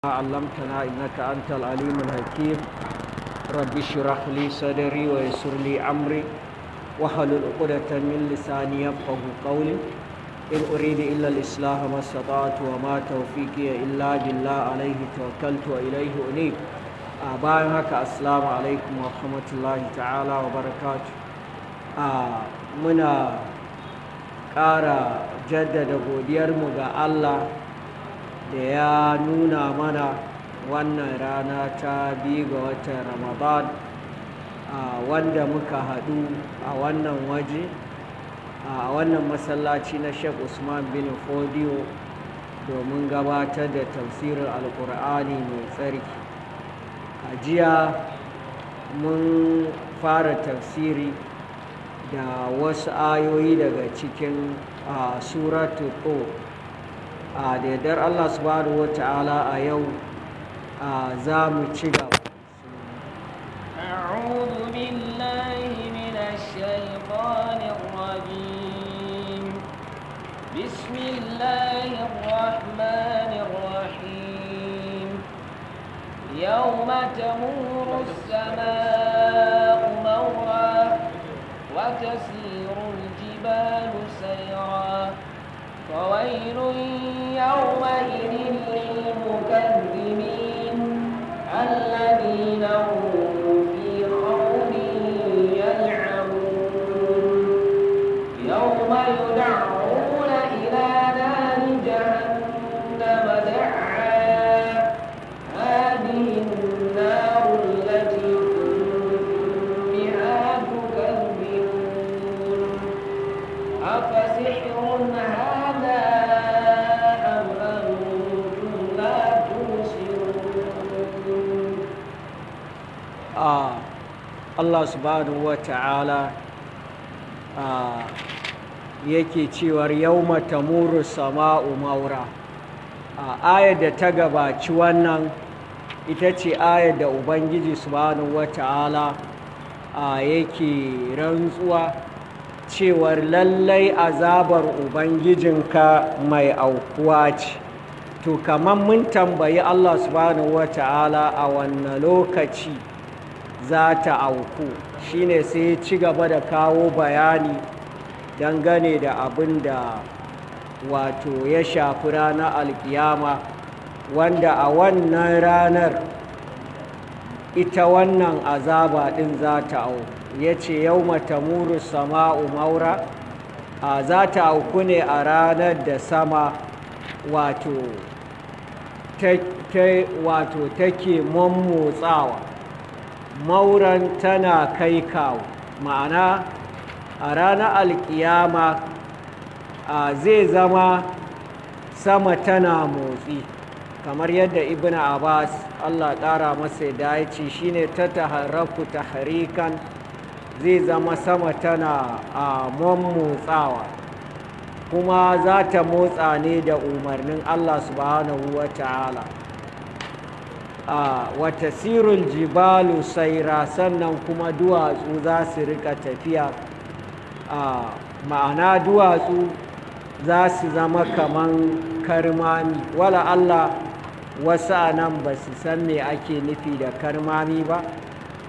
علمتنا إنك أنت العليم الحكيم. رب اشرح لي صدري ويسر لي أمري واحلل عقدة من لساني يفقه قولي. إن أريد إلا الإصلاح ما استطعت وما توفيقي إلا بالله، عليه توكلت وإليه أنيب. Bayan haka, assalamu alaikum wa rahmatullahi ta'ala wa barakatu. Muna ƙara jaddada godiyarmu ga Allah da ya nuna mana wannan rana ta 2 ga watan Ramadan, wanda muka haɗu a wannan waje, a wannan masallaci na Sheikh Usman bin Fodiyo, domin gabatar da tafsirin Alƙur'ani mai tsarki. A jiya mun fara tafsiri da wasu ayoyi daga cikin suratu Tur. A da yardar Allah subhanahu wa ta'ala, a yau za mu ci gaba. أعوذ بالله من الشيطان الرجيم. بسم الله الرحمن الرحيم. يوم تمور السماء مورا وتسير الجبال سيرا، فويل يومئذ للمكذبين الذين هم في خوض يلعبون. يوم يدعون إلى نار جهنم دعا، هذه النار التي كنتم بها تكذبون، أفسحر هذا أم أنتم لا تبصرون؟ Allah subhanahu wa ta'ala yake cewar yawma tamuru sama'u maura. Ayar da ta gabaci wannan ita ce ayar da Ubangiji subhanahu wa ta'ala yake rantsuwa cewar lallai azabar Ubangijinka mai aukuwa ce. To, kamar mun tambayi Allah subhanahu wa ta'ala a wanne lokaci za ta auku, shine sai ya ci gaba da kawo bayani dangane da abin da wato ya shafi ranar alkiyama, wanda a wannan ranar ita wannan azaba ɗin za ta auku. Ya ce yau tamuru sama'u maura, a za ta auku ne a ranar da sama wato take mammotsawa, mauran tana kai kawo. Ma'ana, a ranar alkiyama a zai zama sama tana motsi, kamar yadda Ibn Abbas, Allah ƙara masa da, ya ce shine ta taharraku tahrikan, zai zama sama tana a motsawa, kuma za ta motsa ne da umarnin Allah subhanahu wa ta'ala. Wa tasirul jibalu saira, sannan kuma duwatsu za su rika tafiya. Ma'ana, duwatsu za su zama kaman karmami. Wala Allah wasu a nan ba su san me ake nufi da karmami ba,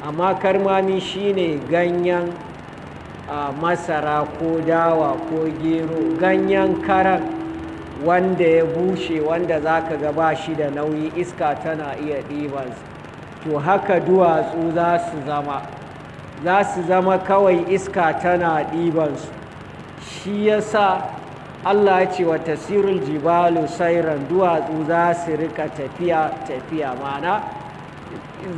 amma karmami shine ganyen masara ko dawa ko gero, ganyen karan wanda ya bushe, wanda za ka ga ba shi da nauyi, iska tana iya ɗibansa. To, haka duwatsu za su zama, za su zama kawai iska tana ɗibansu. Shi yasa Allah ya ce wa tasirul jibalu sairan, duwatsu za su rika tafiya tafiya, ma'ana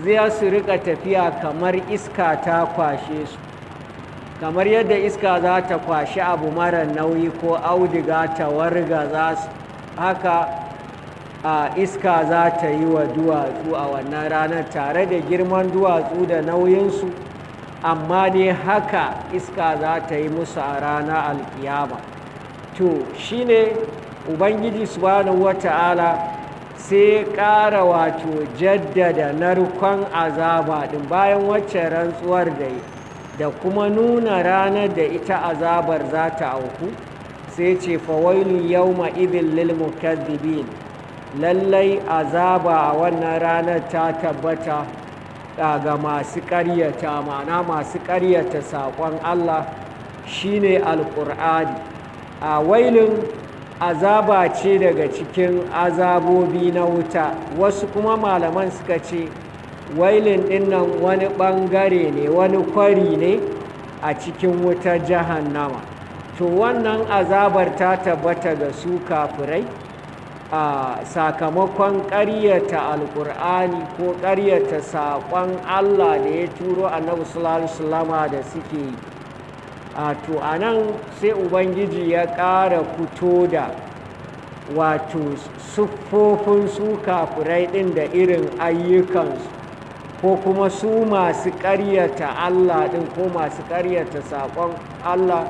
za su rika tafiya kamar iska ta kwashe su, kamar yadda iska za ta kwashi abu mara nauyi ko auduga ta warga za su, haka a iska za ta yi wa duwatsu a wannan ranar, tare da girman duwatsu da nauyinsu, amma dai haka iska za ta yi musu a ranar alkiyama. To, shine Ubangiji subhanahu wata'ala sai ƙara wato jaddada narkon azaba ɗin bayan wacce rantsuwar da yi da kuma nuna ranar da ita azabar za ta auku. Sai ce fawailun yawma idhin lil mukaththibin. Lallai azaba a wannan ranar ta tabbata ga masu ƙaryata, ma'ana masu ƙaryata saƙon Allah shine Alƙur'ani. A wailin azaba ce daga cikin azabobi na wuta. Wasu kuma malaman suka ce wailin dinnan wani ɓangare ne, wani kwari ne a cikin wutar jahannama. To wannan azabar ta tabbata ga su kafirai a sakamakon ƙaryata Alƙur'ani ko ƙaryata saƙon Allah da ya turo Annabi sallallahu alaihi wasallama da suke yi. A to anan sai Ubangiji ya ƙara fito da wato siffofin su kafirai ɗin da irin ayyukansu, ko kuma su masu ƙaryata Allah ɗin ko masu ƙaryata saƙon Allah,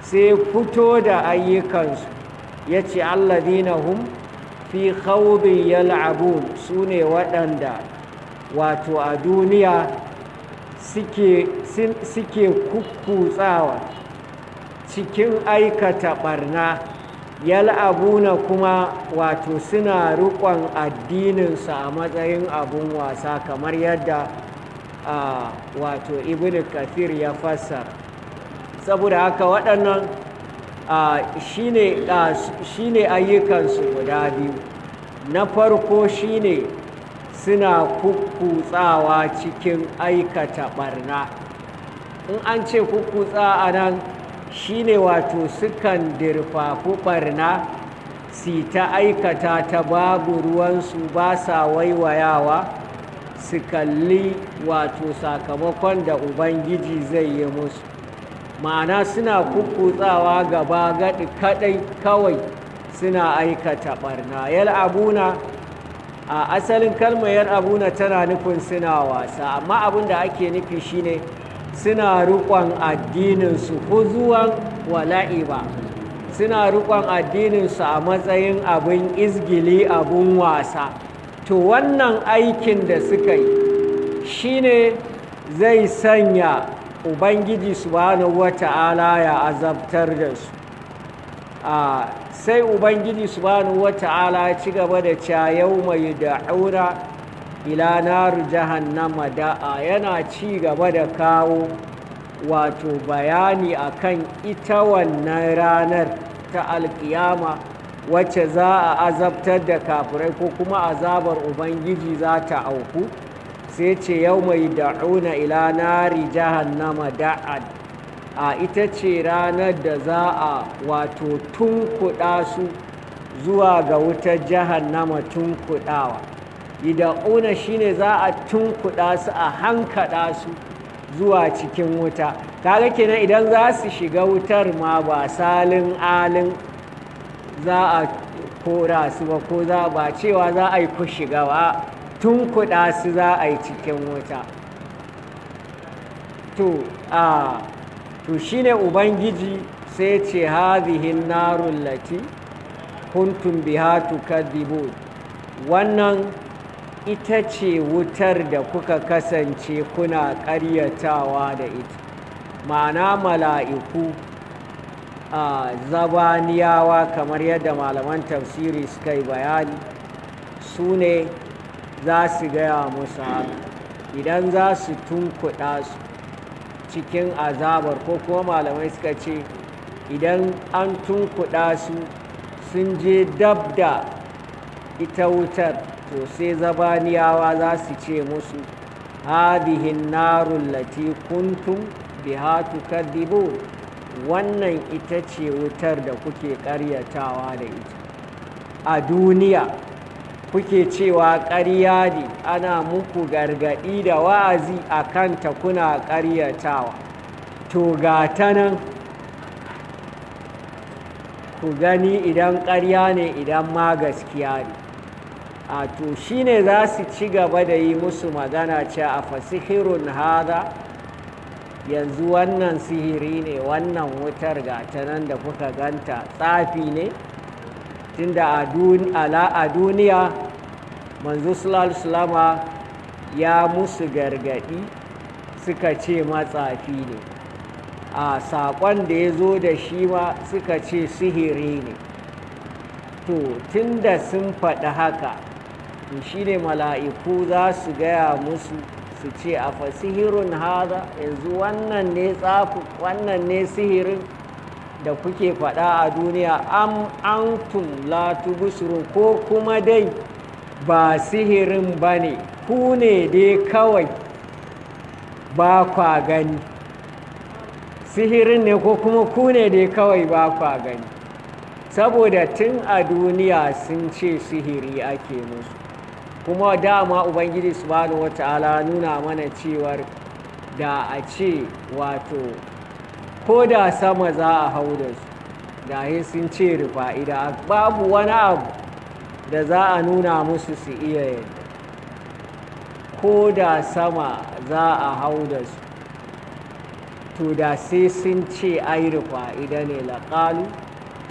sai fito da ayyukansu. Ya ce alladhina hum fi khawdin yal'abun, su ne waɗanda wato a duniya suke kukkutsawa cikin aikata ɓarna, yal'abuna kuma wato suna riƙon addininsu a matsayin abun wasa, kamar yadda wato Ibn Kathir ya fassara. Saboda haka waɗannan shine ayyukansu guda biyu. Na farko shine suna kukkutsawa cikin aikata ɓarna. In an ce kukkutsa a nan shine wato sukan dirfafi ɓarna su ta aikata ta, babu ruwansu, ba sa waiwayawa su kalli wato sakamakon da Ubangiji zai yi musu. Ma'ana suna kukkutsawa gaba gaɗi kaɗai kawai suna aikata ɓarna. Yal'abuna, a asalin kalmar yal'abuna tana nufin suna wasa, amma abin da ake nufi shine suna riƙon addininsu huzuwan wala'iba, suna riƙon addininsu a matsayin abin izgili, abin wasa. To wannan aikin da suka yi shine zai sanya Ubangiji subhanahu wata'ala ya azabtar da su. Sai Ubangiji subhanahu wata'ala ya ci gaba da cewa yawma yud'auna ila nar jahannama da'a, yana ci gaba da kawo wato bayani akan ita wannan ranar ta alkiyama wacce za a azabtar da kafirai ko kuma azabar Ubangiji za ta auku. Sai ce yau mai da'una ila nari jahannama da'an, a ita ce ranar da za a wato tunkuɗa su zuwa ga wutar jahannama tunkuɗawa. Ida'una shine za a tunkuɗa su, a hankaɗa su zuwa cikin wuta. Kaga kenan idan za su shiga wutar ma ba salin alin za a kora su ba, ko za ba cewa za a yi ku shiga ba, tunkuɗa su za a yi cikin wuta. To a to shine Ubangiji sai ce hadhihi narul lati kuntum biha tukadhibun, wannan ita ce wutar da kuka kasance kuna ƙaryatawa da ita. Ma'ana mala'iku a zabaniyawa, kamar yadda malaman tafsiri suka yi bayani, su ne za su gaya musu haka idan za su tunkuɗa su cikin azabar, ko kuma malamai suka ce idan an tunkuɗa su sun je dab da ita wutar, to sai zabaniyawa za su ce musu hadihin narun lati kuntum biha tukadhibun, wannan ita ce wutar da kuke ƙaryatawa da ita a duniya, kuke cewa ƙarya ne, ana muku gargaɗi da wa'azi a kanta kuna ƙaryatawa. To ga ta nan ku gani idan ƙarya ne, idan ma gaskiya ne. A to shine za su ci gaba da yi musu magana ce a fasihirun hada, yanzu wannan sihiri ne, wannan wutar ga ta nan da kuka ganta tsafi ne. Tunda a duniya manzo sallallahu ya musu gargaɗi suka ce matsafi ne, a saƙon da ya zo da shi ma suka ce sihiri ne. To tunda sun faɗi haka, to shine mala'iku za su gaya musu su ce, a fasihirun haza, yanzu wannan ne tsafi, wannan ne sihirin da kuke faɗa a duniya, am antum la tubsirun, ko kuma dai ba sihirin ba ne, ku ne dai kawai ba kwa gani. Sihirin ne ko kuma ku ne dai kawai ba kwa gani? Saboda tun a duniya sun ce sihiri ake musu. Kuma dama Ubangiji Subhanahu Wata'ala nuna mana cewar da a ce wato ko da sama za a hau da su, da sun ce rufa'ida, babu wani abu da za a nuna musu su iya yadda. Ko da sama za a hau da su, to da sai sun ce ai rufa'ida ne. Laƙalu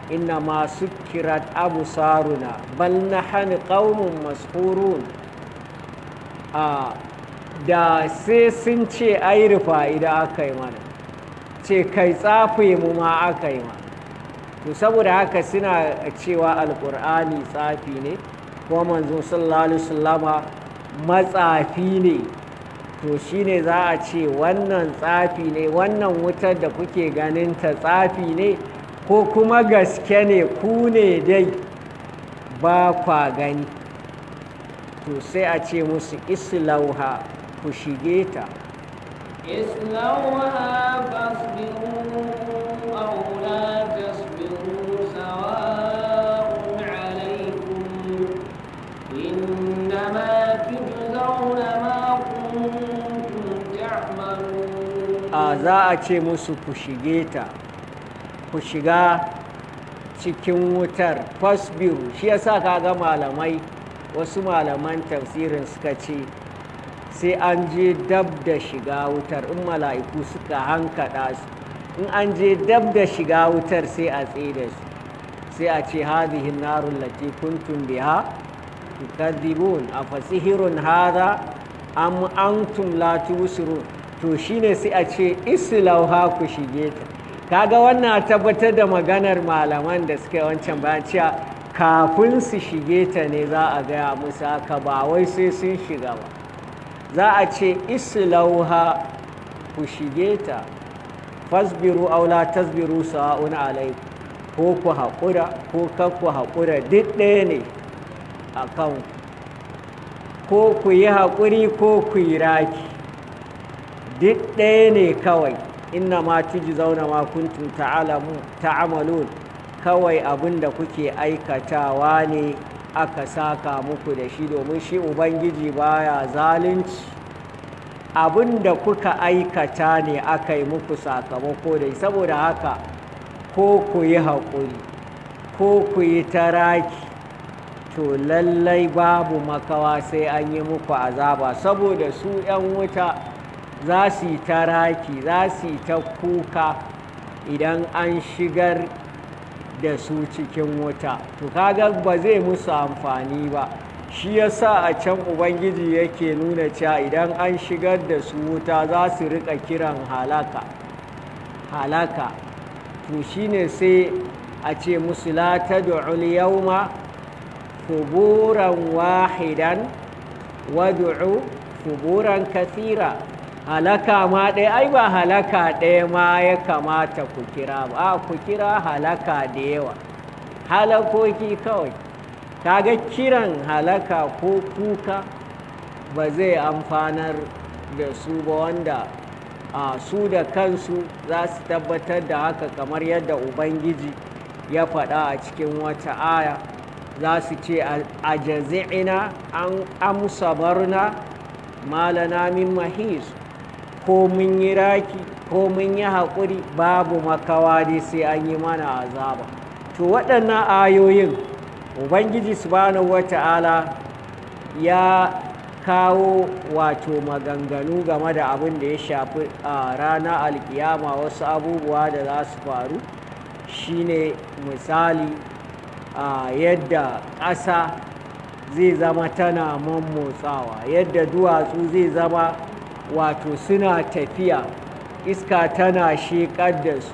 inna ma sukkirat absaruna bal nahnu qaumun mashurun. A da sai sun ce ai rufa'ida aka yi mana, ce kai tsafe mu ma aka yi ma. To saboda haka suna cewa Alƙur'ani tsafi ne, ko Manzo Sallallahu Alaihi Wasallama matsafi ne. To shine za a ce wannan tsafi ne, wannan wutar da kuke ganin ta tsafi ne, ko kuma gaske ne, ku ne dai ba kwa gani? To sai a ce musu, islauha, ku shige ta. اصلوها فاصبروا أو لا تصبروا سواء عليكم إنما تجزون ما كنتم تعملون. A za a ce musu ku shige ta, ku shiga cikin wutar, fasbiru. Shi yasa kaga malamai, wasu malaman tafsirin suka ce sai an je dab da shiga wutar, in mala'iku suka hankaɗa su, in an je dab da shiga wutar sai a tsaye su, sai a ce, hadhihi narul lati kuntum biha tukadhibun, afasihirun hadha am antum la tubsirun. To shine sai a ce islauha, ku shige ta. Kaga wannan tabbatar da maganar malaman da suka yi wancan bayan cewa kafin su shige ta ne za a gaya musu haka, ba wai sai sun shiga ba. Za a ce islauha, ku shige ta, fasbiru aw la tasbiru sawa'un alaikum, ko ku haƙura ko kar ku haƙura duk ɗaya ne a kan ko ku yi haƙuri ko ku yi raki, duk ɗaya ne kawai. Inna ma tujzauna ma kuntum ta'malun, kawai abin da kuke aikatawa ne aka saka muku da shi, domin shi Ubangiji baya zalunci. Abin da kuka aikata ne aka yi muku sakamako da shi. Saboda haka ko ku yi haƙuri ko ku yi taraki, to lallai babu makawa sai an yi muku azaba. Saboda su 'yan wuta za su yi taraki, za su yi ta kuka idan an shigar da su cikin wuta. To kaga ba zai musu amfani ba. Shi yasa a can Ubangiji yake nuna cewa idan an shigar da su wuta za su rika kiran halaka, halaka. To shine sai a ce musu, la tad'u yawma thuburan wahidan wad'u thuburan kathira. Halaka ma ɗaya, ai ba halaka ɗaya ma ya kamata ku kira ba, a ku kira halaka da yawa, halakoki kawai. Kaga kiran halaka ko kuka ba zai amfanar da su ba, wanda a su da kansu za su tabbatar da haka, kamar yadda Ubangiji ya faɗa a cikin wata aya, za su ce a jazi'ina an amsa barna malana min mahis, ko mun yi raki ko mun yi haƙuri, babu makawa dai sai an yi mana azaba. To waɗannan ayoyin Ubangiji Subhanahu Wata'ala ya kawo wato maganganu game da abin da ya shafi a ranar alkiyama, wasu abubuwa da za su faru. Shine misali a yadda ƙasa zai zama tana mammotsawa, yadda duwatsu zai zama wato suna tafiya, iska tana sheƙar da su.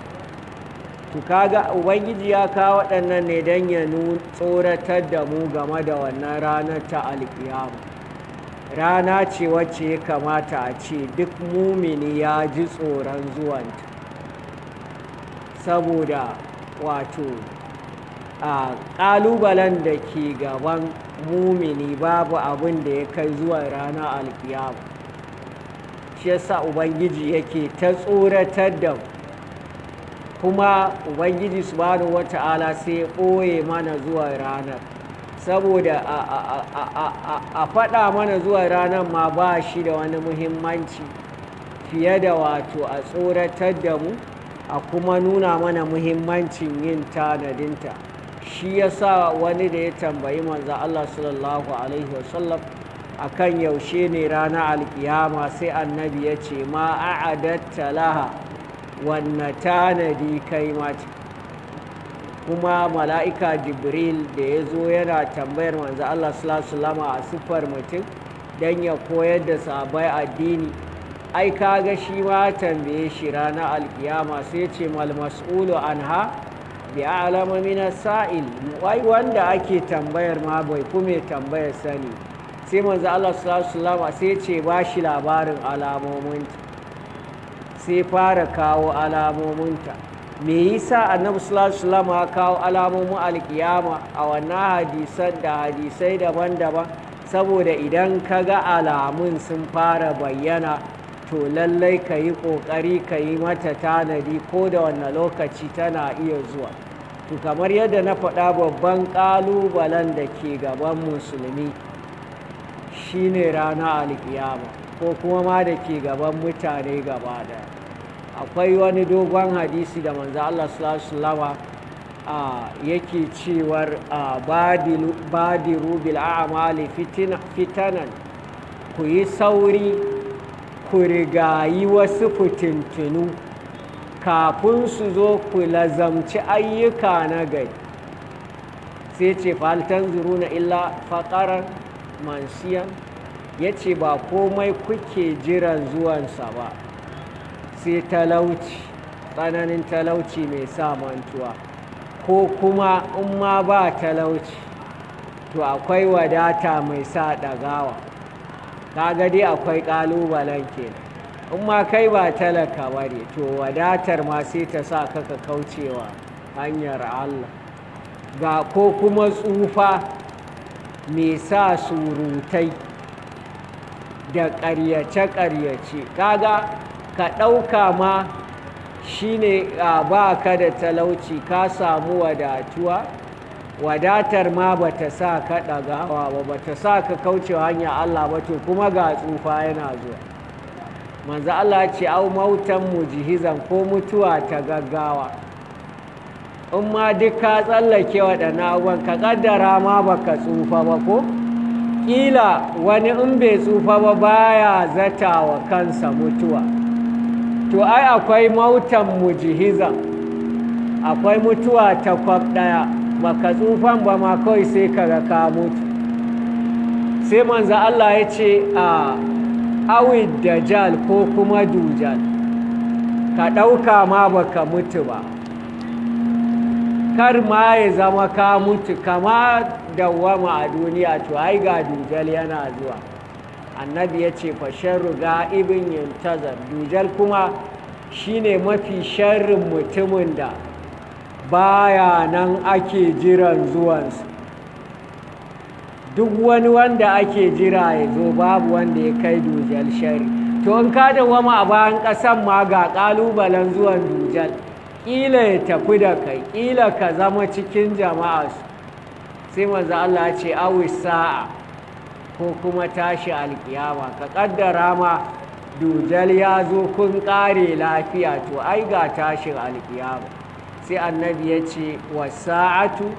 To kaga Ubangiji ya kawo waɗannan ne don ya tsoratar da mu game da wannan ranar ta alƙiyama. Rana ce wacce ya kamata a ce duk mumini ya ji tsoron zuwanta, saboda wato a ƙalubalen da ke gaban mumini babu abin da ya kai zuwa ranar alƙiyama. Shi yasa Ubangiji yake ta tsoratar da mu. Kuma Ubangiji Subhanahu Wata'ala sai ya ɓoye mana zuwa ranar, saboda a faɗa mana zuwa ranar ma ba shi da wani muhimmanci fiye da wato a tsoratar da mu, a kuma nuna mana muhimmancin yin tanadinta. Shi yasa wani da ya tambayi Manzo Allah Sallallahu Alaihi Wasallam akan yaushe ne ranar alkiyama, sai Annabi ya ce: "Ma a'adatta laha?" Wanne tanadi kai mata? Kuma mala'ika Jibril da ya zo yana tambayar Manzo Allah Sallallahu a siffar mutum don ya koyar da sahabbai addini, ai kaga shi ma tambaye shi ranar alkiyama, sai ce: "Mal mas'ulu anha bi a'lama min sa'il." Wai wanda ake tambayar ma bai kuma tambayar sani. Sai Manzo Allah Sallallahu Alaihi sai ce ba shi labarin alamominta, sai fara kawo alamominta. Me yasa Annabi Sallallahu Alaihi ya kawo alamomin alkiyama a wannan hadisan da hadisai daban-daban? Saboda idan ka ga alamun sun fara bayyana, to lallai ka yi ƙoƙari ka yi mata tanadi, ko da wanne lokaci tana iya zuwa. To kamar yadda na faɗa, babban ƙalubalen da ke gaban musulmi shine rana alkiyama, ko kuma ma da ke gaban mutane gaba daya. Akwai wani dogon hadisi da Manzo Allah Sallallahu Alaihi yake cewar: "Badiru bil a'mali fitanan," ku yi sauri ku rigayi wasu fitintunu kafin su zo, ku lazamci ayyuka na gari. Sai ce: "Fahal tanzuruna illa faqaran mansiyan." Ya ce ba komai kuke jiran zuwansa ba sai talauci, tsananin talauci mai sa mantuwa, ko kuma in ma ba talauci, to akwai wadata mai sa ɗagawa. Kaga dai akwai ƙalubalen kenan. In ma kai ba talaka ba ne, to wadatar ma sai ta sa ka kaucewa hanyar Allah. Ga ko kuma tsufa mai sa surutai da ƙaryace-ƙaryace. Kaga ka ɗauka ma shine ba ka da talauci, ka samu wadatuwa, wadatar ma ba ta sa ka ɗagawa ba, ba ta sa ka kaucewa hanyar Allah ba, to kuma ga tsufa yana zuwa. Manzo Allah ce: "Au mautan mujhizan," ko mutuwa ta gaggawa. In ma duk ka tsallake waɗannan abubuwan, ka ƙaddara ma baka tsufa ba, ko ƙila wani in bai tsufa ba baya zata wa kansa mutuwa, to ai akwai mautan mujhizan, akwai mutuwa ta kwaf ɗaya, baka tsufan ba ma, kawai sai ka ga ka mutu. Sai Manzo Allah ya ce a awid dajjal, ko kuma dujal. Ka ɗauka ma baka mutu ba, kar ma ya zama ka mutu kama dawwama a duniya, to ai ga dujal yana zuwa. Annabi ya ce: "Fa sharru ga'ibin yuntazar." Dujal kuma shine mafi sharrin mutumin da baya nan ake jiran zuwansa. Duk wani wanda ake jira ya zo, babu wanda ya kai dujal shari. To in ka dawwama a bayan ƙasan ma, ga ƙalubalen zuwan dujal, ƙila ya tafi da kai, ƙila ka zama cikin jama'a su. Sai Manzo Allah ya ce: "Awi sa'a," ko kuma tashi alkiyama. Ka kaddara ma dujal ya zo, kun ƙare lafiya, to ai ga tashin alkiyama. Sai Annabi ya ce: "Wasa'atu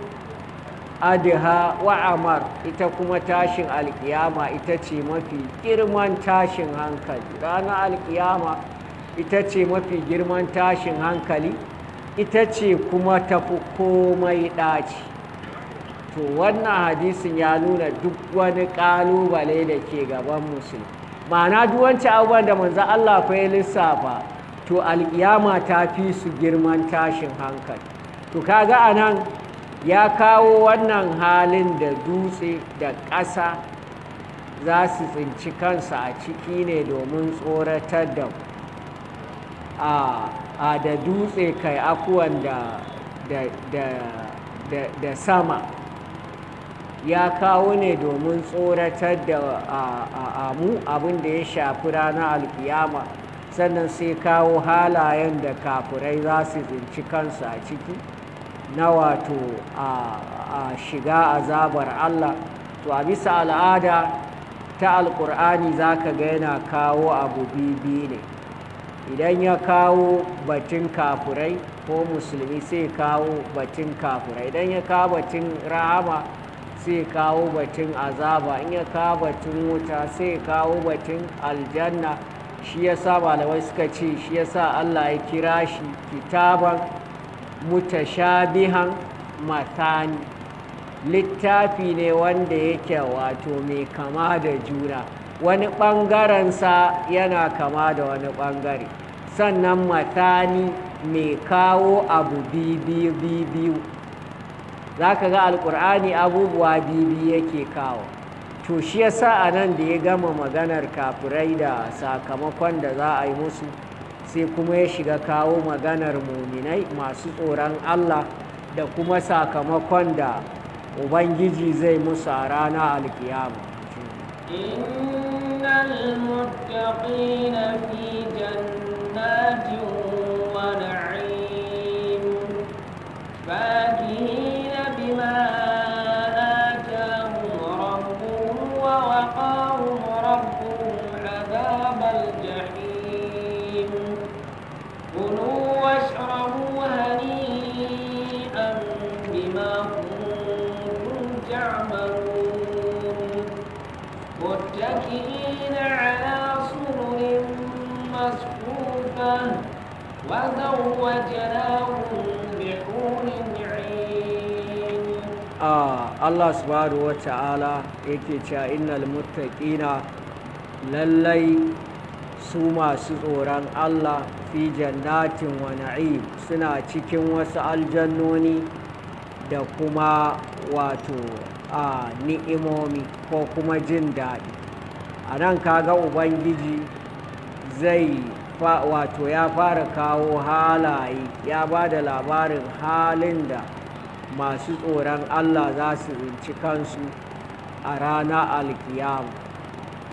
adha wa amar." Ita kuma tashin alkiyama ita ce mafi girman tashin hankali. Ranar alkiyama ita ce mafi girman tashin hankali, ita ce kuma tafi komai ɗaci. To wannan hadisin ya nuna duk wani ƙalubale da ke gaban musulmi, ma'ana duk wancan abubuwan da Manzo Allah fa ya lissafa. To alƙiyama ta fi su girman tashin hankali. To kaga anan ya kawo wannan halin da dutse da ƙasa za su tsinci kansu a ciki ne domin tsoratar da a da dutse kai afuwan da sama ya kawo ne domin tsoratar da mu abin da ya shafi ranar alkiyama. Sannan sai kawo halayen da kafirai za su tsinci kansu a ciki na wato a shiga azabar Allah. To a bisa al'ada ta Alƙur'ani, za ka ga yana kawo abu bibi ne. Idan ya kawo batun kafirai ko musulmi, sai kawo batun kafirai. Idan ya kawo batun rahama, sai kawo batun azaba. In ya kawo batun wuta, sai kawo batun aljanna. Shi yasa malamai suka ce shi yasa Allah ya kira shi kitaban mutashabihan mathani, littafi ne wanda yake wato mai kama da juna, wani ɓangarensa yana kama da wani ɓangare. Sannan mathani, mai kawo abu biyu biyu. Za ka ga Alƙur'ani abubuwa biyu yake kawo. To shi yasa a nan da ya gama maganar kafirai da sakamakon da za a yi musu, sai kuma ya shiga kawo maganar muminai masu tsoron Allah da kuma sakamakon da Ubangiji zai musu a ranar alkiyama. إن المتقين في جنات ونعيم فاكهين بما آتاهم ربهم ووقاهم ربهم عذاب الجحيم. كلوا واشربوا هنيئا بما كنتم تعملون. متكئين على سرر مصفوفة وزوجناهم بحور عين. Allah subhanahu wa ta'ala yake cewa innal muttaqina, lallai su masu tsoron Allah, fi jannatin wa na'im, suna cikin wasu aljannoni da kuma wato a ni'imomi ko kuma jin daɗi. A nan kaga Ubangiji zai wato ya fara kawo halaye, ya ba da labarin halin da masu tsoron Allah za su tsinci kansu a rana alkiyama.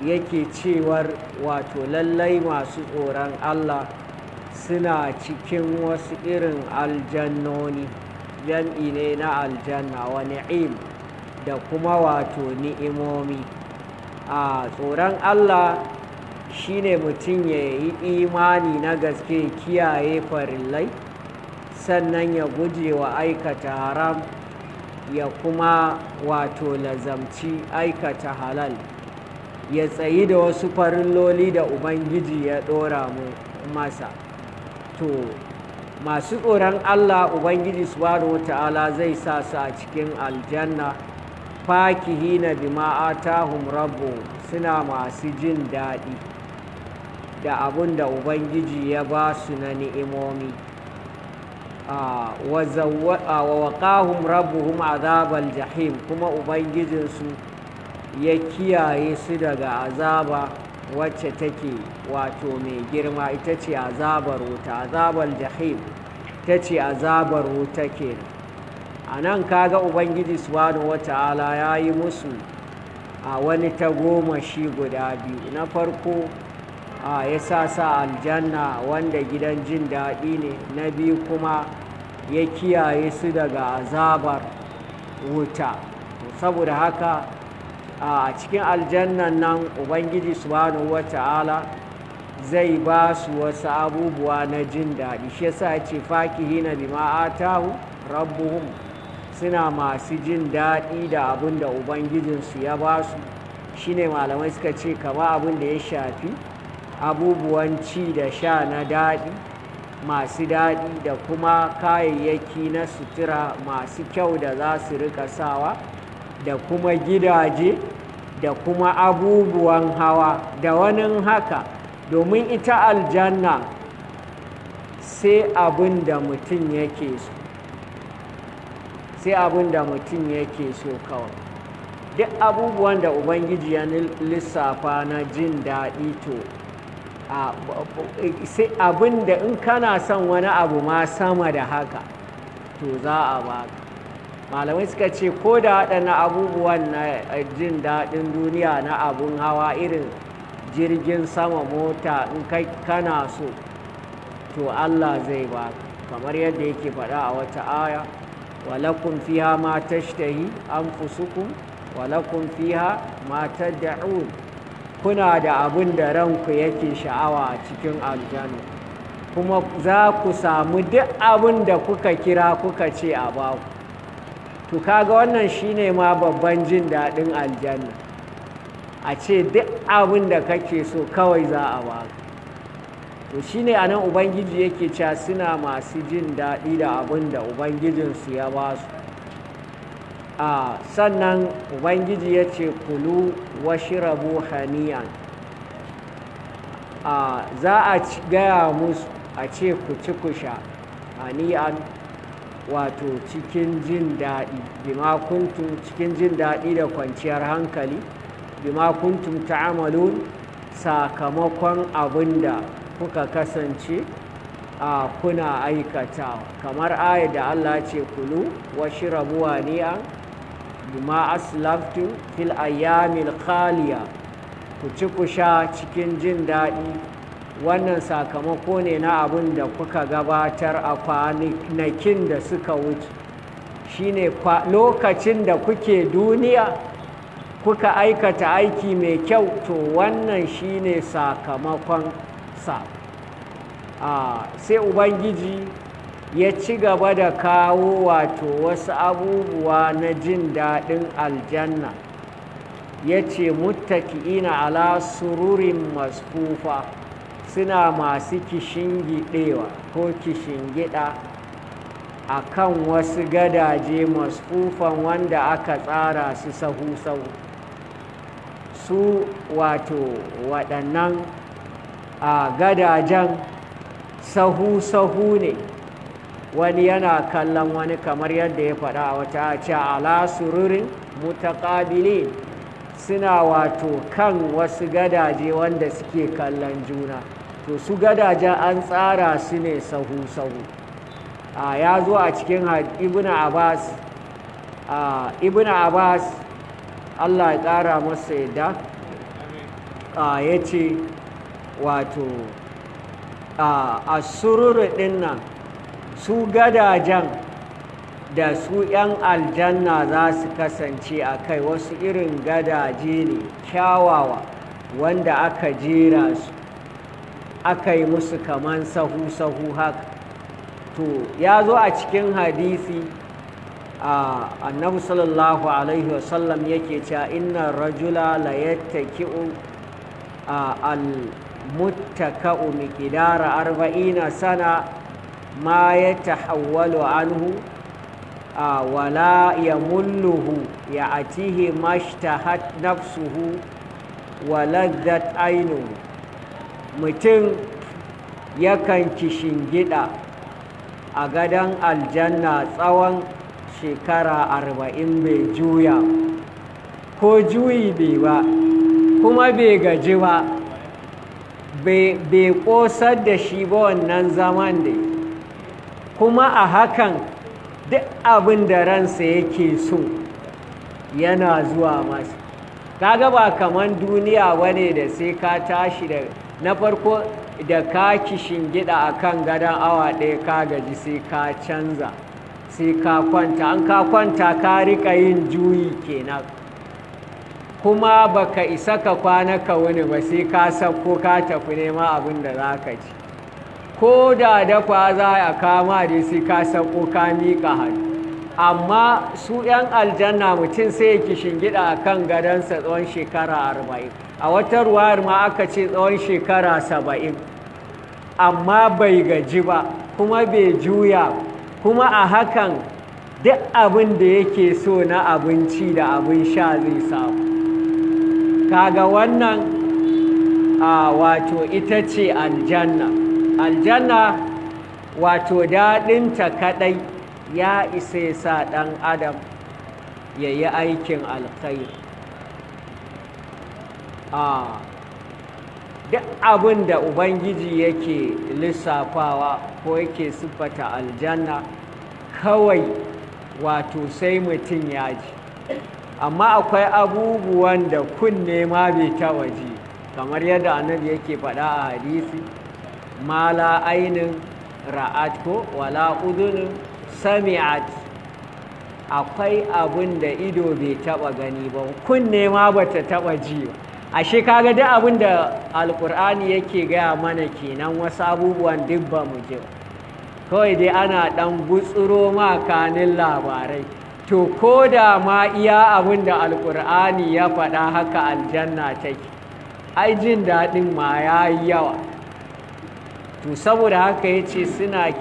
Yake cewar wato lallai masu tsoron Allah suna cikin wasu irin aljannoni, jam'i ne na aljanna, wa ni'im, da kuma wato ni'imomi. A tsoron Allah shine mutum ya yi imani na gaske, kiyaye farillai, sannan ya guje wa aikata haram, ya kuma wato lazamci aikata halal, ya tsayi da wasu farilloli da Ubangiji ya ɗora mu masa. To masu tsoron Allah, Ubangiji subhanahu ta'ala zai sa su a cikin aljanna, fakihina bima atahum rabbu, suna masu jin daɗi da abun da Ubangiji ya ba su na ni'imomi. Wa waqahum rabbuhum azabal jahim, kuma Ubangijinsu ya kiyaye su daga azaba wacce take wato mai girma, ita ce azabar wuta. Azabar jahim ita ce azabar wuta kenan. A nan kaga Ubangiji subhanahu wata'ala ya yi musu a wani tagomashi guda biyu. Na farko, a ya sa sa aljanna wanda gidan jin daɗi ne. Na biyu kuma, ya kiyaye su daga azabar wuta. Saboda haka a cikin aljannan nan, Ubangiji subhanahu wata'ala zai ba su wasu abubuwa na jin daɗi. Shi yasa ya ce fakihina bima atahu rabbuhum, suna masu jin daɗi da abin da Ubangijinsu ya ba su. Shine malamai suka ce kama abin da ya shafi abubuwan ci da sha na daɗi, masu daɗi, da kuma kayayyaki na sutura masu kyau da za su rika sawa, da kuma gidaje, da kuma abubuwan hawa, da wani haka. Domin ita aljanna Sai abin da mutum yake so, sai abin da mutum yake so kawai. Duk abubuwan da Ubangiji ya lissafa na jin daɗi, to sai abin da in kana son wani abu ma sama da haka, to za a baka. Malamai suka ce ko da waɗannan abubuwan na jin daɗin duniya, na abun hawa irin jirgin sama, mota, in kai kana so, to Allah zai baka, kamar yadda yake faɗa a wata aya: "Walakum fiha ma tashtahi anfusukum walakum fiha ma tad'un." Kuna da abin da ranku yake sha'awa a cikin aljanna, kuma za ku samu duk abin da kuka kira kuka ce a baku. To kaga wannan shine ma babban jin daɗin aljanna, a ce duk abin da kake so kawai za a baka. To shine anan Ubangiji yake cewa suna masu jin daɗi da abin da Ubangijinsu ya ba su. A sannan Ubangiji ya ce: "Kulu washrabu hani'an." A za a gaya musu a ce ku ci ku sha, hani'an, wato cikin jin daɗi, bima kuntum, cikin jin daɗi da kwanciyar hankali, bima kuntum ta'amalun, sakamakon abin da kuka kasance a kuna aikatawa. Kamar ayat da Allah ce: "Kulu washrabu hani'an bima aslaftum fil ayyamil khaliya." Ku ci ku sha cikin jin daɗi, wannan sakamako ne na abin da kuka gabatar a kwanakin da suka wuce, shine lokacin da kuke duniya kuka aikata aiki mai kyau, to wannan shine sakamakon sa. Sai Ubangiji ya ci gaba da kawo wato wasu abubuwa na jin daɗin aljanna. Ya ce: "Muttaki'ina ala sururin masfufa", suna masu kishingiɗewa ko kishingida a kan wasu gadaje, masfufan, wanda aka tsara su sahu-sahu. Su wato waɗannan a gadajen sahu-sahu ne, wani yana kallon wani, kamar yadda ya faɗa a wata ce: "Ala sururin mutaqabilin", suna wato kan wasu gadaje wanda suke kallon juna. To su gadajen an tsara su ne sahu-sahu. A ya zo a cikin Ibn Abbas, Ibn Abbas, Allah ya ƙara masa yadda, ya ce wato a sururu ɗin nan, su gadajen da su 'yan aljanna za su kasance a kai, wasu irin gadaje ne kyawawa wanda aka jera su, aka yi musu kaman sahu-sahu haka. To ya zo a cikin hadisi, a Annabi sallallahu alaihi wasallam yake cewa: "Inna rajula la yattaki'u al muttaka'u miqdara 40 sana ma yatahawwalu anhu wala yamulluhu, ya'tihi mashtahat nafsuhu wa laddat ainuhu." Mutum yakan kishingida a gadon aljanna tsawon shekara 40, bai juya ko juyi bai ba, kuma bai gaji ba, bai ƙosar da shi ba wannan zaman da. Kuma a hakan duk abin da ransa yake so yana zuwa masa. Kaga ba kaman duniya bane da sai ka tashi da na farko da ka gida a kan gadon awa 1 ka gaji, sai ka canza, sai ka kwanta. An ka kwanta ka rika yin juyi kenan, kuma baka isa ka kwana ka wuni ba, sai ka sauko ka tafi nema abin da za ka ci. Ko da dafa za a kama dai, sai ka sauko ka miƙa hannu. Amma su 'yan aljanna, mutum sai ya gida a kan gadonsa tsawon shekara 40, a wata ruwayar ma aka ce tsawon shekara 70, amma bai gaji ba kuma bai juya, kuma a hakan duk abin da yake so na abinci da abin sha zai samu. Kaga wannan a wato ita ce aljanna. Aljanna Wato daɗinta kaɗai ya isa ya sa ɗan adam ya yi aikin alkhairi. A duk abin da Ubangiji yake lissafawa ko yake siffata aljanna kawai, wato sai mutum ya ji. Amma akwai abubuwan da kunne ma bai taɓa ji, kamar yadda Annabi yake faɗa a hadisi: "Ma la ainin ra'at ko wala udunin sami'at." Akwai abin da ido bai taɓa gani ba, kunne ma bata taɓa ji ba. Ashe kaga duk abin da Alkur'ani yake gaya mana kenan, wasu abubuwan duk ba mu ji ba, kawai dai ana ɗan gutsuro ma kanin labarai. To, ko da ma iya abin da Alkur'ani ya faɗa haka aljanna take, ai jin daɗin ma ya yi yawa. To, saboda haka ya ce suna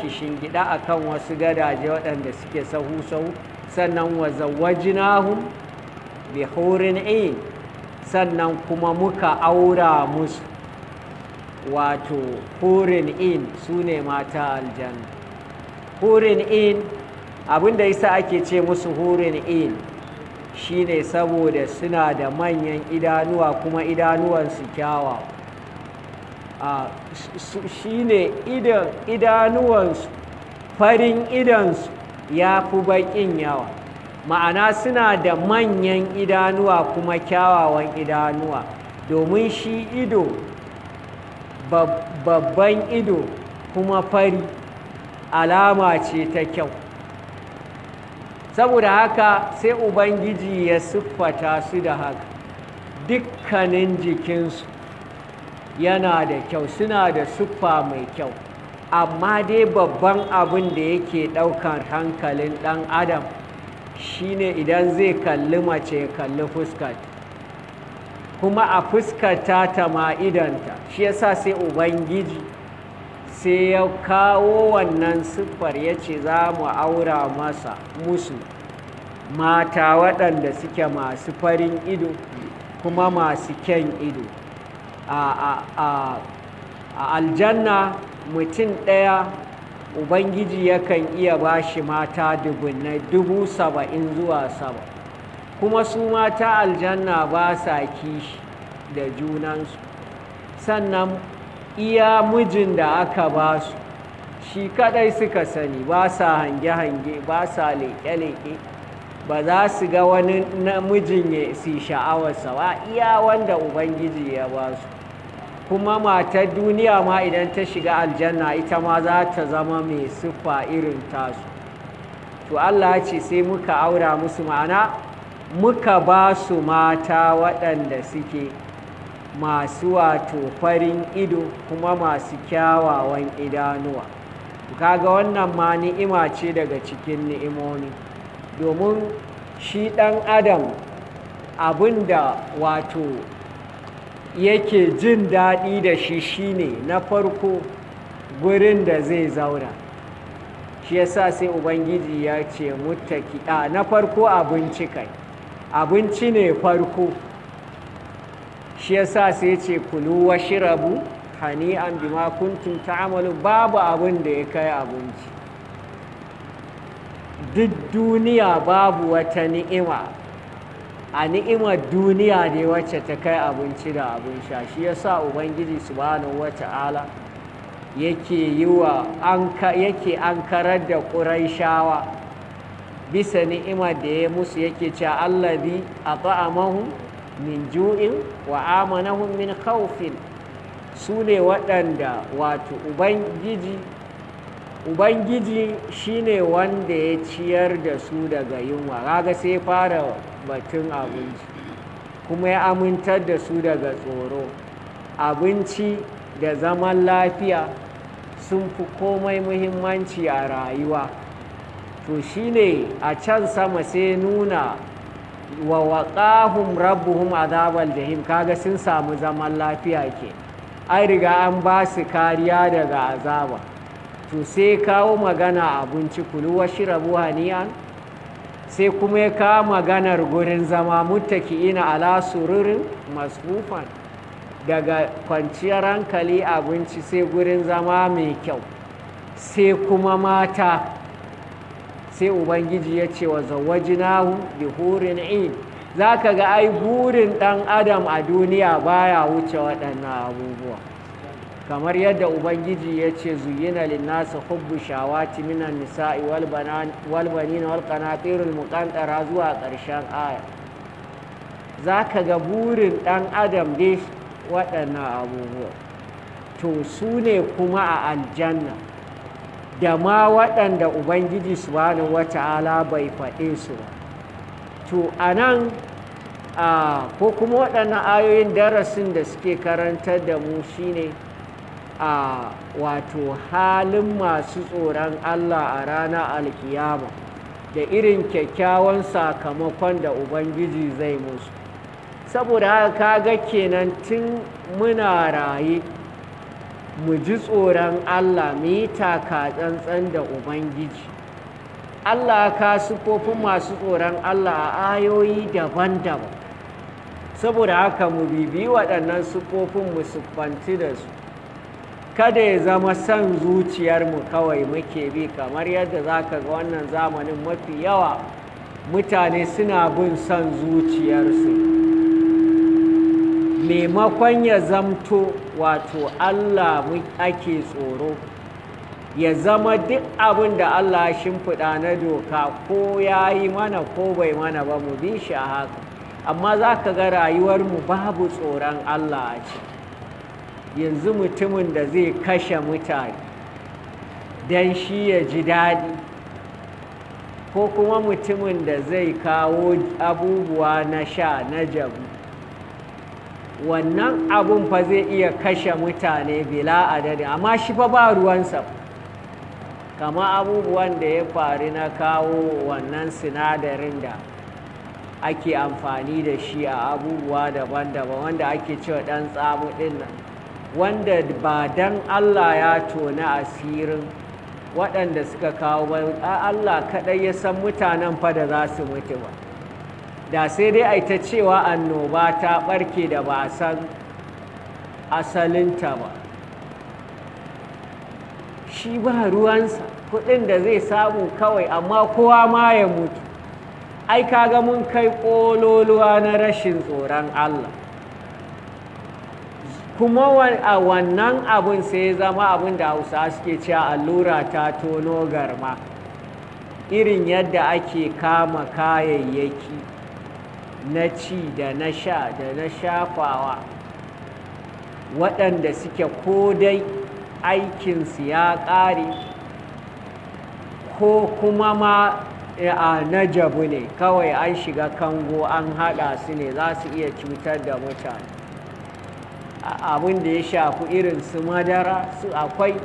gida a kan wasu gadaje waɗanda suke sahu-sahu. Sannan wa zawwajnahum bi hurin ain, sannan kuma muka aura musu wato hurin in, su ne mata aljanna. Hurin in, abinda yasa ake ce musu hurin in shine saboda suna da manyan idanuwa, kuma idanuwansu kyawawa. Shine idan idanuwansu, farin idansu ya fi baƙin yawa, ma'ana suna da manyan idanuwa kuma kyawawan idanuwa, domin shi ido, babban ido kuma fari, alama ce ta kyau. Saboda haka sai Ubangiji ya siffata su da haka. Dukkanin jikinsu yana da kyau, suna da siffa mai kyau, amma dai babban abin da yake ɗaukar hankalin ɗan adam shine idan zai kalli mace, ya kalli fuskar, kuma a fuskata ta ma idanta. Shi yasa sai Ubangiji sai ya kawo wannan siffar, ya ce za mu aura masa musu mata waɗanda suke masu farin ido kuma masu kyan ido. A aljanna mutum ɗaya Ubangiji yakan iya ba shi mata dubunnai, 70,000 zuwa sama. Kuma su mata aljanna ba sa kishi da junansu. Sannan iya mijin da aka ba su shi kadai suka sani, ba sa hange-hange, ba sa leƙe-leƙe, ba za su ga wani namijin ya su sha'awarsa ba, iya wanda Ubangiji ya ba su. Kuma matar duniya ma idan ta shiga aljanna, ita ma za ta zama mai siffa irin tasu. To, Allah ce sai muka aura musu, ma'ana muka ba su mata waɗanda suke masu wato farin ido kuma masu kyawawan idanuwa. Kaga wannan ma ni'ima ce daga cikin ni'imomi, domin shi ɗan adam abin da wato yake jin daɗi da shi shine na farko gurin da zai zauna. Shi yasa sai Ubangiji ya ce muttaki a na farko abinci kai, abinci ne farko. Shi yasa sai ce kulu washrabu hani'an bima kuntum ta'malu. Babu abin da ya kai abinci. Duk duniya babu wata ni'ima a ni'imar duniya ne wacce ta kai abinci da abin sha. Shi yasa Ubangiji Subhanahu wata'ala yake yi wa yake ankarar da Ƙuraishawa bisa ni'imar da ya musu, yake cewa allazi at'amahum min ju'in wa amanahum min khawfin. Su ne waɗanda wato Ubangiji shine wanda ya ciyar da su daga yunwa, kaga sai fara batun abinci, kuma ya amintar da su daga tsoro. Abinci da zaman lafiya sun fi komai muhimmanci a rayuwa. To, shine a can sama sai nuna wa waqahum rabbuhum azabal jahim. Kaga sun samu zaman lafiya ke, an riga an ba su kariya daga azaba. To, sai kawo magana abinci, kulu washrabu hani'an, sai kuma ya kawo maganar gurin zama, muttaki'ina ala sururin masfufan. Daga kwanciyar hankali, abinci, sai gurin zama mai kyau. Sai kuma mata, sai Ubangiji ya ce wa zawajinahu bi hurin in. Za ka ga ai burin ɗan adam a duniya baya wuce waɗannan abubuwa, kamar yadda Ubangiji ya ce zuyina linnasi hubbu shawati minan nisa'i wal banina wal qanatirul muqantara zuwa ƙarshen aya. Za ka ga burin ɗan adam dai waɗannan abubuwa. To su ne kuma a aljanna da ma waɗanda Ubangiji Subhanahu wata'ala bai faɗe su ba. To a nan, ko kuma waɗannan ayoyin, darasin da suke karantar da mu shine a wato halin masu tsoron Allah a ranar alkiyama da irin kyakkyawan sakamakon da Ubangiji zai musu. Saboda haka kaga kenan tun muna raye mu ji tsoron Allah, mu yi taka tsantsan da Ubangiji Allah. Ka sufofin masu tsoron Allah a ayoyi daban-daban. Saboda haka mu bibi waɗannan sufofin, mu siffanti da su. Kada ya zama son zuciyarmu kawai muke bi, kamar yadda za ka ga wannan zamanin mafi yawa mutane suna bin son zuciyarsu, maimakon ya zamto wato Allah ake tsoro, ya zama duk abin da Allah ya shimfiɗa na doka, ko ya yi mana ko bai mana ba, mu bi shi a haka. Amma za ka ga rayuwarmu babu tsoron Allah a ciki. Yanzu mutumin da zai kashe mutane don shi ya ji daɗi, ko kuma mutumin da zai kawo abubuwa na sha na jabu, wannan abun fa zai iya kashe mutane bila adadi, amma shi fa ba ruwansa. Kama abubuwan da ya faru na kawo wannan sinadarin da ake amfani da shi a abubuwa daban-daban, wanda ake cewa ɗan tsamu ɗin nan, wanda ba dan Allah ya tona asirin waɗanda suka kawo ba, Allah kaɗai ya san mutanen fa da za su mutu ba. Da sai dai ai ta cewa annoba ta ɓarke da ba a san asalinta ba. Shi ba ruwansa, kuɗin da zai samu kawai, amma kowa ma ya mutu. Ai kaga mun kai ƙololuwa na rashin tsoron Allah. Kuma a wannan abin sai ya zama abin da Hausa suke cewa allura ta tono garma. Irin yadda ake kama kayayyaki na ci da na sha da na shafawa, waɗanda suke ko dai aikinsu ya ƙare, ko kuma ma a na jabu ne kawai, an shiga kango an haɗa su ne, za su iya cutar da mutane. Abin da ya shafi irin su madara su, akwai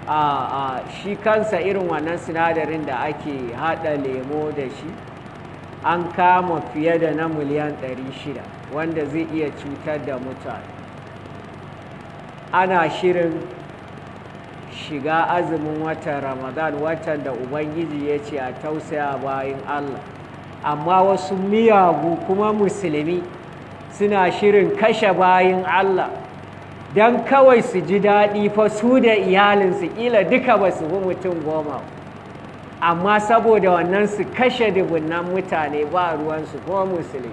a shi kansa irin wannan sinadarin da ake haɗa lemo da shi, an kama fiye da na miliyan 600 wanda zai iya cutar da mutane. Ana shirin shiga azumin watan Ramadan, watan da Ubangiji ya ce a tausaya bayin Allah, amma wasu miyagu kuma musulmi suna shirin kashe bayin Allah don kawai su ji daɗi fa su da iyalinsu. Ƙila duka ba su fi mutum 10, amma saboda wannan su kashe dubunnan mutane, ba ruwansu, kuma musulmi.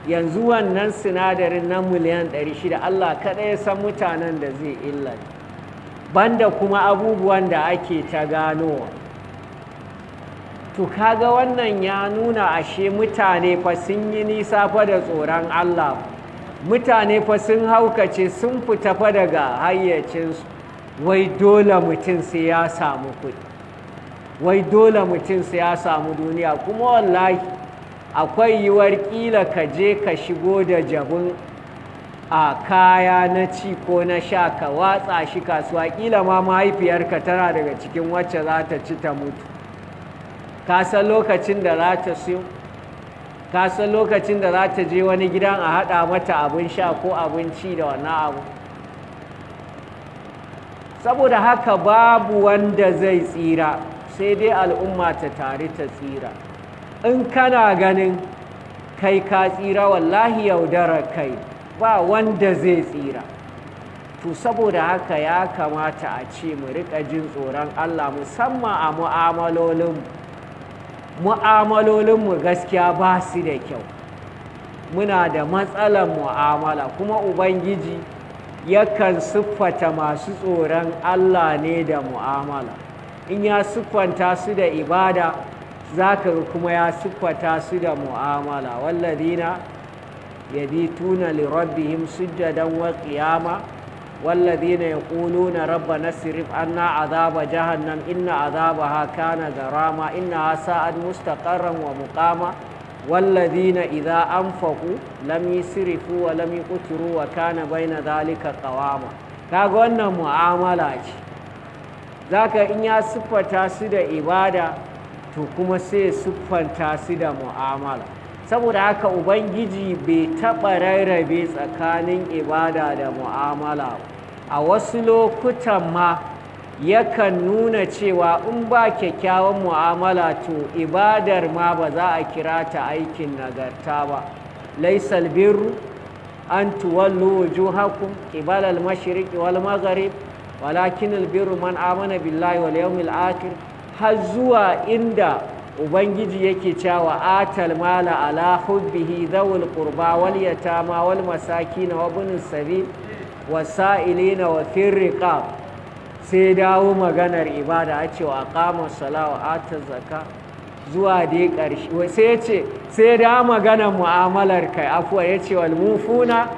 Yanzu wannan sinadarin na miliyan 600, Allah kaɗai ya san mutanen da zai illata, banda kuma abubuwan da ake ta ganowa. To kaga wannan ya nuna ashe mutane fa sun yi nisa fa da tsoron Allah. Mutane fa sun haukace, sun fita fa daga hayyacinsu. Wai dole mutum sai ya samu kuɗi, wai dole mutum sai ya samu duniya. Kuma wallahi akwai yiwuwar ƙila ka je ka shigo da jabun a kaya na ci ko na sha, ka watsa shi kasuwa, ƙila ma mahaifiyarka tana daga cikin wacce za ta ci ta mutu. Ka san lokacin da za ta siyo? Ka san lokacin da za ta je wani gidan a haɗa mata abin sha ko abinci da wannan abu? Saboda haka babu wanda zai tsira, sai dai al'umma ta tare ta tsira. In kana ganin kai ka tsira, wallahi yaudarar kai, ba wanda zai tsira. To saboda haka ya kamata a ce mu riƙa jin tsoron Allah, musamman a mu'amalolinmu. Mu'amalolinmu gaskiya ba su da kyau, muna da matsalar mu'amala. Kuma Ubangiji yakan siffata masu tsoron Allah ne da mu'amala. In ya siffanta su da ibada, za ka ga kuma ya siffata su da mu'amala. Walladina yabituna li rabbihim sujjadan wa qiyama, walladina yaquluna rabbana srif anna azaba jahannam inna azabaha kana garama innaha sa'at mustaqarran wa muqama, walladina idza anfaqu lam yusrifu wa lam yuqtiru wa kana baina dhalika qawama. Kaga wannan mu'amala ce. Zaka in ya siffata su da ibada, to kuma sai siffanta su da mu'amala. Saboda haka Ubangiji bai taɓa rarrabe tsakanin ibada da mu'amala. A wasu lokutan ma yakan nuna cewa in ba kyakkyawan mu'amala, to ibadar ma ba za a kira ta aikin nagarta ba. Laisal birru an tuwallu wujuhakum qibala al-mashriqi wal maghrib, walakin al-birru man amana billahi wal yawmil akhir, har zuwa inda Ubangiji yake cewa atal mala ala hubbihi dhawil qurba wal yatama wal masakin wa ibn sabil wasailina wa fir riqab. Sai dawo maganar ibada, a cewa aqama sala wa ata zaka, zuwa dai ƙarshe. Sai ya ce, sai da maganar mu'amalar kai, afuwa, ya ce wal mufuna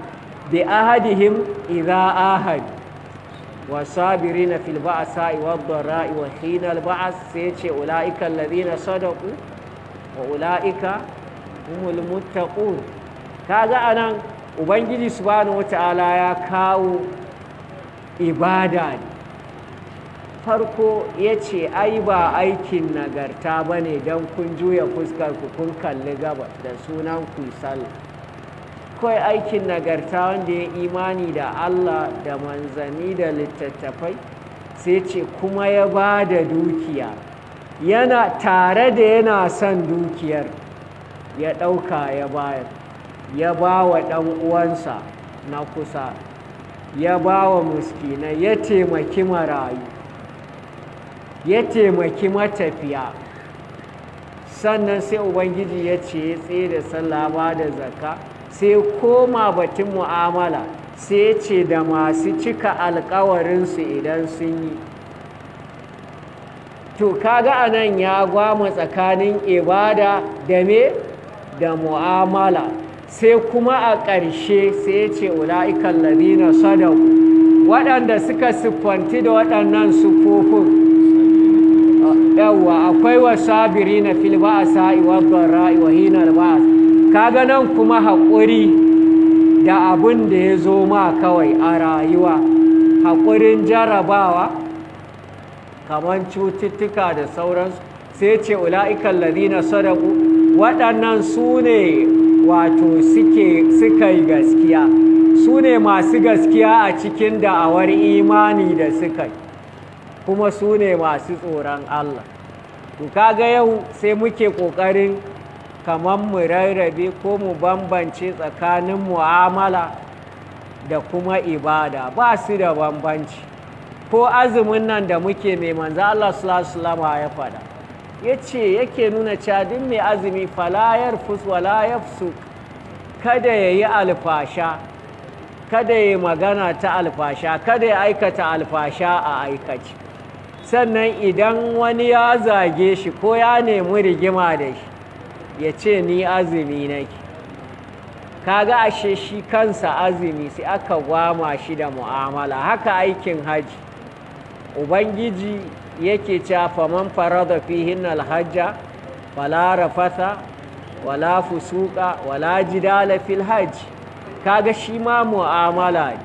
bi ahadihim idza ahad wasabirina fil ba'sa'i wad dharra'i wa hina al ba'as. Sai ce ulaika alladhina sadaqu wa ulaika humul muttaqun. Kaga anan Ubangiji subhanahu wata'ala ya kawo ibada ne. Farko ya ce ai ba aikin nagarta ba ne don kun juya fuskar ku kun kalli gaba da sunan ku sallah. Kawai aikin nagarta wanda ya imani da Allah da manzanni da littattafai, sai ce kuma ya ba da dukiya yana tare da yana son dukiyar, ya ɗauka ya bayar, ya ba wa ɗan uwansa na kusa, ya ba wa muskinai, ya taimaki marayu, ya taimaki matafiya. Sannan sai Ubangiji ya ce ya tsaye da sallah, ba da zakka. Sai koma batun mu'amala, sai ce da masu cika alkawarinsu idan sun yi. To kaga anan ya gwama tsakanin ibada da me da mu'amala. Sai kuma a ƙarshe sai ce ula'ikan ladina sadaku, waɗanda suka siffanti da waɗannan siffofin. Yawwa, akwai wasabirina fil ba'sa'i wad dharra'i wa hinal ba'as. Kaga nan kuma haƙuri da abin da ya zo ma kawai a rayuwa, haƙurin jarabawa kamar cututtuka da sauransu. Sai ce ula'ikan ladina sadaku, waɗannan su ne wato suka yi gaskiya, su ne masu gaskiya a cikin da'awar imani da suka yi, kuma su ne masu tsoron Allah. To kaga yau sai muke ƙoƙarin kamar mu rarrabe ko mu bambance tsakanin mu'amala da kuma ibada. Ba su da bambanci. Ko azumin nan da muke, mai manzo Allah sallallahu alaihi ya faɗa, yace yake nuna cewa duk mai azumi fala yarfus wala yafsuk, kada yayi alfasha, kada yayi magana ta alfasha, kada ya aikata alfasha a aikace. Sannan idan wani ya zage shi ko ya nemi rigima da shi, ya ce ni azumi nake. Kaga ashe shi kansa azumi sai aka gwama shi da mu'amala. Haka aikin haji, Ubangiji yake cewa faman farada fihin alhajja fala rafatha wala fusuqa wala jidala fil hajj. Kaga shi ma mu'amala ne.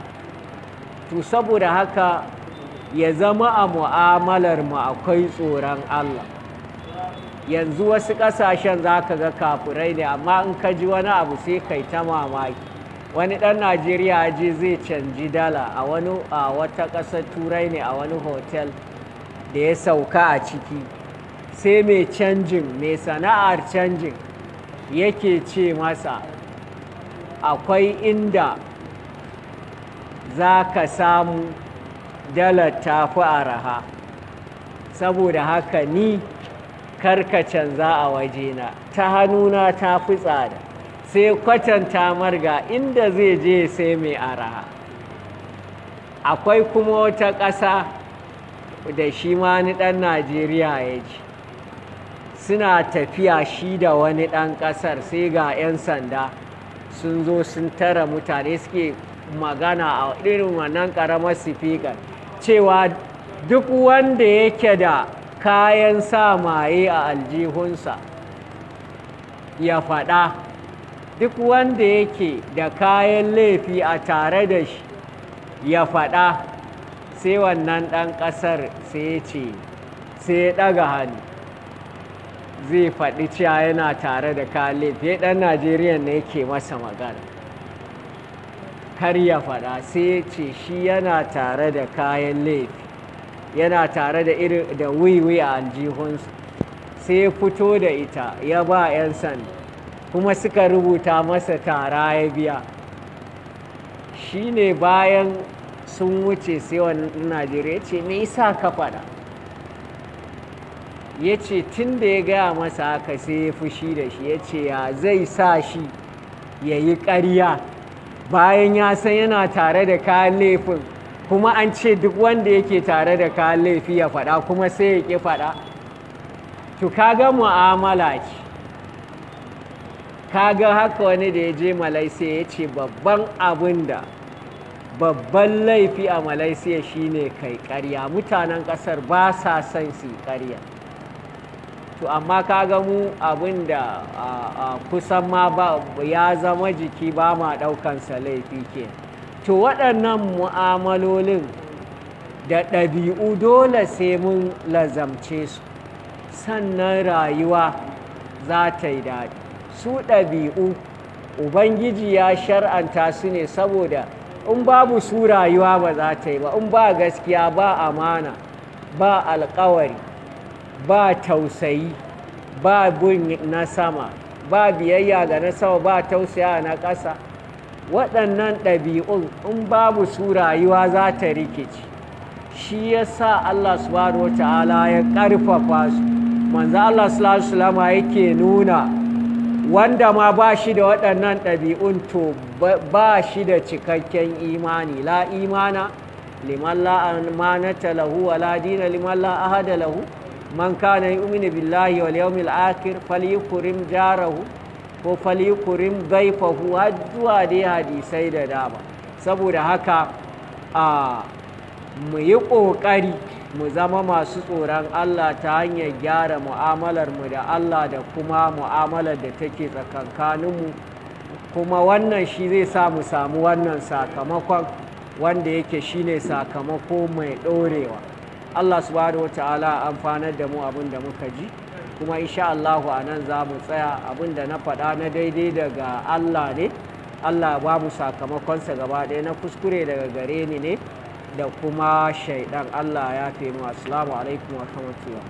To saboda haka ya zama a mu'amalar mu akwai tsoron Allah. Yanzu wasu ƙasashen za ka ga kafurai ne, amma in ka ji wani abu sai kai ta mamaki. Wani ɗan Najeriya je zai canji dala a wani a wata ƙasar Turai ne, a wani hotel da ya sauka a ciki, sai mai canjin, mai sana'ar canjin, yake ce masa akwai inda za ka samu dalar tafi araha. Saboda haka ni karka canza a wajena, ta hannuna ta fi tsada. Sai kwatanta marga inda zai je sai mai araha. Akwai kuma wata ƙasa da shi ma ni ɗan Najeriya ya ji, suna tafiya shi da wani ɗan ƙasar, sai ga 'yan sanda sun zo sun tara mutane, suke magana a irin wannan ƙaramar sifikar cewa duk wanda yake da kayan sa maye a aljihunsa ya faɗa, duk wanda yake da kayan laifi a tare da shi ya faɗa. Sai wannan ɗan ƙasar sai ya ce, sai ya ɗaga hannu zai faɗi cewa yana tare da kayan laifi. Ɗan Najeriya ne yake masa magana kar ya faɗa, sai ya ce shi yana tare da kayan laifi, yana tare da irin da wiwi a aljihunsa. Sai ya fito da ita ya ba 'yan sanda, kuma suka rubuta masa tara ya biya. Shi ne bayan sun wuce sai wannan Najeriya ya ce, me yasa ka faɗa? Ya ce tun da ya gaya masa haka sai ya fushi da shi, ya ce ya zai sa shi ya yi ƙarya bayan ya san yana tare da kayan laifin, kuma an ce duk wanda yake tare da kayan laifi ya faɗa, kuma sai ya ƙi faɗa. To kaga mu'amala ce. Kaga haka wani da ya je Malaysia ya ce babban abin da babban laifi a Malaysia shine kai ƙarya, mutanen ƙasar ba sa son su yi ƙarya. To amma kaga mu abin da kusan ma ba ya zama jiki, ba ma ɗaukansa laifi ke. To waɗannan mu'amalolin da ɗabi'u dole sai mun lazamce su, sannan rayuwa za ta yi daɗi. Su ɗabi'u Ubangiji ya shar'anta su ne saboda in babu su rayuwa ba za ta yi ba. In ba gaskiya, ba amana, ba alkawari, ba tausayi, ba bin na sama, ba biyayya ga na sama, ba tausaya na ƙasa, waɗannan ɗabi'un in babu su rayuwa za ta rikici. Shi ya sa Allah subhanahu wata'ala ya ƙarfafa su. Manzo Allah sallallahu alaihi yake nuna wanda ma ba shi da waɗannan ɗabi'un to ba shi da cikakken imani. La imana liman la amanata lahu wa la dina liman la ahada lahu, man kana yu'minu billahi wal yawmil akhir falyukrim jarahu ko falyukrim dayfahu, har zuwa dai hadisai da dama. Saboda haka a mu yi ƙoƙari mu zama masu tsoron Allah ta hanyar gyara mu'amalarmu da Allah da kuma mu'amalar da take tsakankaninmu, kuma wannan shi zai sa mu samu wannan sakamakon wanda yake shine sakamako mai ɗorewa. Allah subhanahu wata'ala amfanar da mu abin da muka ji, kuma insha Allahu a nan za mu tsaya. Abin da na faɗa na daidai daga Allah ne, Allah ba mu sakamakonsa gaba ɗaya. Na kuskure daga gare ni ne da kuma shaidan, Allah ya fi mu. Assalamu alaikum wa rahmatullah.